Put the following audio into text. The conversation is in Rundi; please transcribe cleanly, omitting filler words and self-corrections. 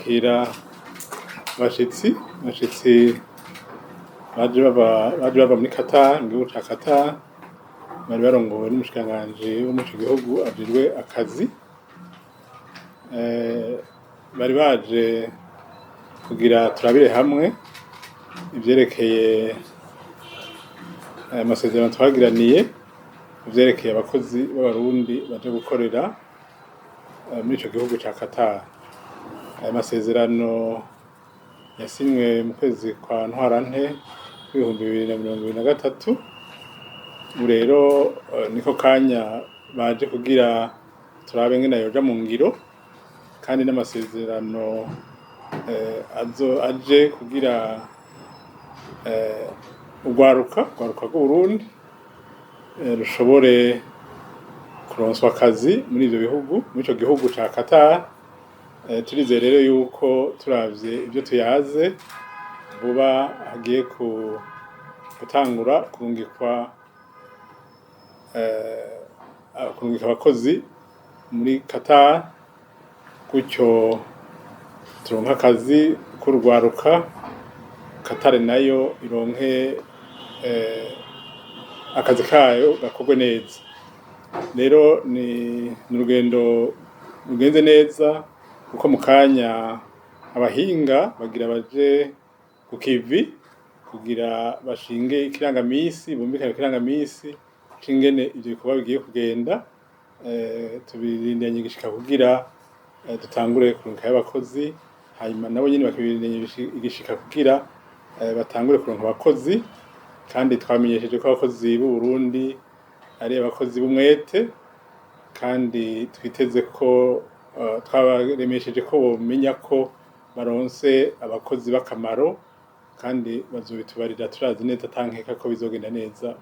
Kwakira abashitsi baje bava muri Qatar, mu gihugu ca Qatar. Bari barongowe n'umushikiranganji wo muri ico gihugu ajejwe akazi. Bari baje kugira turabire hamwe ivyerekeye amasezerano twagiraniye, ivyerekeye abakozi b'Abarundi baje gukorera muri ico gihugu ca Qatar. Aya masezerano yasinywe mu kwezi kwa Ntwarante 2023. Ubu rero niko kanya baje kugira turabe ngene yoja mu ngiro, kandi n'amasezerano azo aje kugira urwaruka rw'Uburundi rushobore kuronswa akazi muri ivyo bihugu, muri ico gihugu ca Qatar. Turizeye rero yuko turavye ivyo tuyaze, vuba hagiye gutangura kurungika abakozi muri Qatar, gutyo turonke akazi k'urwaruka, Qatar nayo ironke akazi kayo gakorwe neza. Rero ni urugendo rugenze neza, kuko mu kanya abahinga bagira baje ku kivi kugira bashinge ikirangamisi, bumvikane ikirangamisi c'ingene ivyo bikorwa bigiye kugenda. Tubirindiranye igishika kugira dutangure kurungikayo abakozi, hanyuma nabo nyene bakabirindiranye igishika kugira batangure kuronka abakozi. Kandi twamenyesheje ko abakozi b'Uburundi ari abakozi b'umwete, kandi twiteze ko twabaremesheje ko bomenya ko baronse abakozi b'akamaro, kandi bazobitubarira. Turazi neza atankeka ko bizogenda neza.